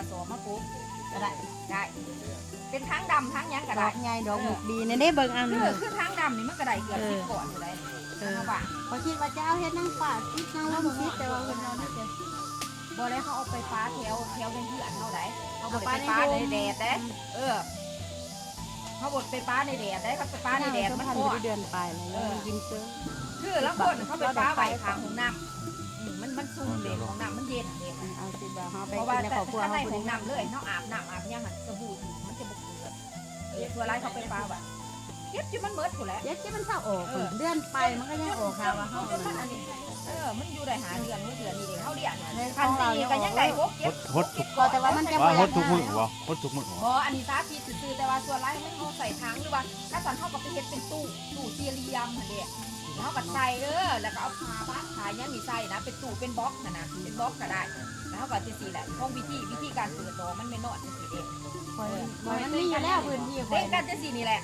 ກະສອບມາປູກກະໄດ້ ໄດ້ ເປັນຖັງດຳຖັງຫຍັງກະໄດ້ ດອກໃຫຍ່ດອກ ເອີ ບຸກດີ ແນ່ເດ້ ເບິ່ງອັນ ຄື ຄືຖັງດຳນີ້ມັນກະໄດ້ເກືອບ ເອີ ສິບກ້ອນພຸ້ນໃດ ເອີ ເຮົາວ່າ ຂ້ອຍຄິດວ່າຈະເອົາເຮັດນາງຟ້າຕິດນາງລົມຕິດ ແຕ່ວ່າເພິ່ນເອົານີ້ແຕ່ ບໍ່ໄດ້ ເຮົາເອົາໄປປະແຖວ ແຖວໃນເຮືອນເຮົາໃດ ເຮົາບໍ່ໄດ້ໄປປະໃນແດດໃດ ເອີ ເຮົາບໍ່ໄດ້ໄປປະໃນແດດໃດ ຄັນໄປປະໃນແດດມັນຮ້ອນ ເດືອນປາຍແລ້ວ ເອີ ຍັງກິນເຊິ່ງ ຄືລາງຄົນເຂົາໄປປະໄວ້ຂ້າງຫ້ອງນ້ຳ ອືມ ມັນ ມັນຊຸ່ມເດ້ ຫ້ອງນ້ຳມັນເຢັນເດ້ ເອົາ ເພາະວ່າໃນຄອບຄົວເຮົາ ໃນຫ້ອງນ້ຳເລີຍ ເຮົາອາບນ້ຳອາບຫຍັງຫັ້ນ ສະບູ້ມັນຈະບໍ່ເກີດ ເອີ ສ່ວນຫຼາຍເຂົາໄປປະໄວ້ ເກັບຈົນມັນໝົດພຸ້ນແຫຼະ ເກັບຈົນມັນເຊົາອອກ ເດືອນປາຍມັນກະຍັງອອກ ຖ້າວ່າເຮົາ ຈົນມັນອັນນີ້ ເອີ ມັນຢູ່ໄດ້ຫ້າເດືອນ ຫົກເດືອນນີ້ເດ້ ເຮົາລ້ຽງຫັ້ນ ຄັນຊິນີ້ກະຍັງໄດ້ຫົກເຈັດ ຫົດ ຫົດທຸກ ຫົດທຸກມື້ບໍ່ ຫົດທຸກມື້ບໍ່ ບໍ່ ອັນນີ້ສາທິດຊື່ໆ ແຕ່ວ່າສ່ວນຫຼາຍເຮົາໃສ່ຖັງ ຫຼືວ່າຄັນຊັ້ນເຮົາກະໄປເຮັດເປັນຕູ້ ຕູ້ສີ່ຫຼ່ຽມຫັ້ນເດ້ ແລ້ວເຮົາກະໃສ່ ເອີ ແລ້ວກະເອົາຜ້າບາດຜ້າຫຍັງນີ້ໃສ່ນະ ເປັນຕູ້ເປັນບັອກຫັ້ນນະ ເປັນບັອກກະໄດ້ ແລ້ວເຮົາກະຈັ່ງຊີ້ແຫຼະ ຂອງວິທີ ວິທີການເປີດດອກມັນແມ່ນນອນຈັ່ງຊີ້ເດ້ ຂ້ອຍ ເອີ ມັນມີຢູ່ແລ້ວພື້ນທີ່ຂ້ອຍ ເຮັດກັນຈັ່ງຊີ້ນີ້ແຫຼະ